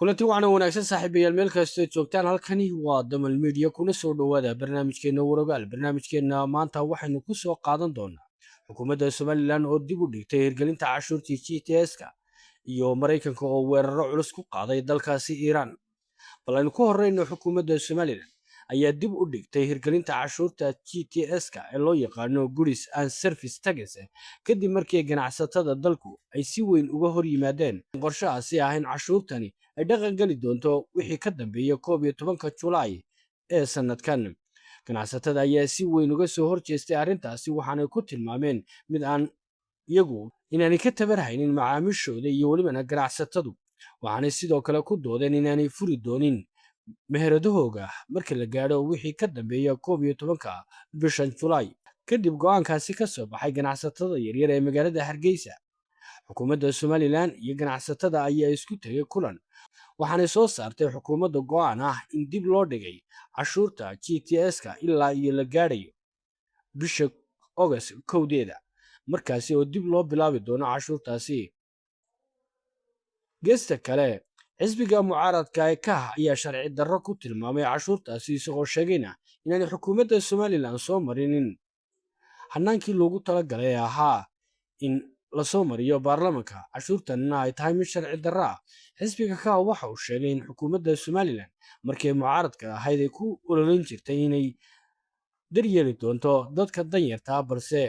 Kulanti wacan wanaagsan, saaxiibayaal, meel kastoo joogtaan. Halkani waa Damal Media, kuna soo dhowaada barnaamijkeena Warogaal. Barnaamijkeena maanta waxaynu ku soo qaadan doonaa xukuumadda Somaliland oo dib u dhigtay hirgelinta cashuurtii GTS-ka iyo Maraykanka oo weeraro culus ku qaaday dalkaasi Iiraan. Bal aynu ku horeyno, xukuumadda Somaliland ayaa dib u dhigtay hirgelinta cashuurta GTS-ka ee loo yaqaano Goods and Service Tax, kadib markii ganacsatada dalku ay si weyn uga hor yimaadeen qorshahaasi ah in cashuurtani ay dhaqan geli doonto wixii ka dambeeya 11-ka Julaay ee sanadkan. Ganacsatada ayaa si weyn uga soo horjeestay arrintaasi, waxaanay ku tilmaameen mid aan iyagu inaanay ka tabarhaynin macaamiishooda iyo welibana ganacsatadu. Waxaanay sidoo kale ku doodeen inaanay furi doonin meheradahooga marka la gaadho wixii ka dambeeya 11-ka bishan Julaay. Kadib go'aankaasi ka soo baxay ganacsatada yaryar ee magaalada Hargeysa, xukuumadda Somaliland iyo ganacsatada ayaa isku tegay kulan, waxaanay soo saartay xukuumadda go'aan ah in dib loo dhigay cashuurta GTS-ka ilaa iyo la gaadhayo bisha August 1-deeda, markaasi oo dib loo bilaabi doono cashuurtaasi. Geesta kale, xisbiga mucaaradka ee KAH ayaa sharci darro ku tilmaamay cashuurtaasi, isagoo sheegayna inaanay xukuumadda Somaliland soo marinin hanaankii loogu talagalay ee ahaa in lasoo mariyo baarlamanka, cashuurtanna ay tahay mid sharci darro ah. Xisbiga KAH waxa uu sheegay in xukuumadda Somaliland markii mucaaradka ahayd ay ku ololeyn jirtay inay daryeeli doonto dadka danyartaa, balse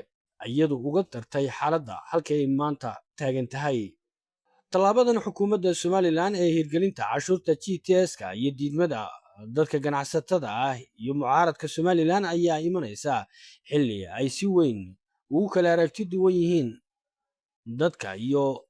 iyadu uga dartay xaaladda halkay maanta taagan tahay. Tallaabadan xukuumadda Somaliland ee hirgelinta cashuurta GTS-ka iyo diidmada dadka ganacsatada ah iyo mucaaradka Somaliland ayaa imanaysa xilli ay si weyn ugu kala aragti duwan yihiin dadka iyo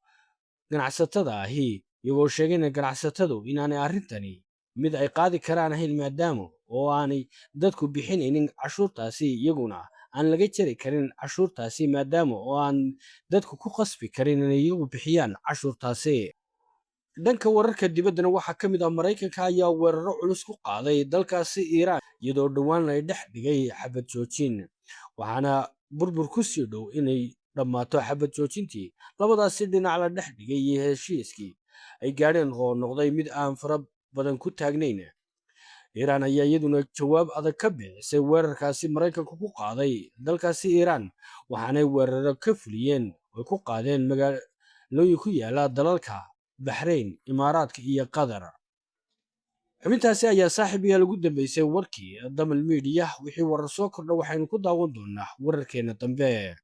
ganacsatada ahi, iyagoo sheegayna ganacsatadu inaanay arrintani mid ay qaadi karaan ahayn, maadaama oo aanay dadku bixinaynin cashuurtaasi, iyaguna aan laga jari karin cashuurtaasi, maadaama oo aan dadku ku qasbi karin inay iyagu bixiyaan cashuurtaasi. Dhanka wararka dibaddana waxaa ka mid ah, Maraykanka ayaa weeraro culus ku qaaday dalkaasi Iiraan, iyadoo dhowaan ay dhex dhigay xabad joojin, waxaana burbur ku sii dhow inay dhammaato xabad joojintii labadaasi dhinac la dhex dhigay iyo heshiiskii ay gaadheen oo noqday mid aan fara badan ku taagnayn. Iiraan ayaa iyaduna jawaab adag ka bixisay weerarkaasi Maraykanku ku qaaday dalkaasi Iiraan, waxaanay weeraro ka fuliyeen oy ku qaadeen magaalooyin ku yaala dalalka Baxrayn, Imaaraadka iyo Qatar. Xubintaasi ayaa, saaxiibayaal, ugu dambeysay warkii Damal Media. Wixii warar soo kordha waxaynu ku daawan doonaa wararkeena dambe.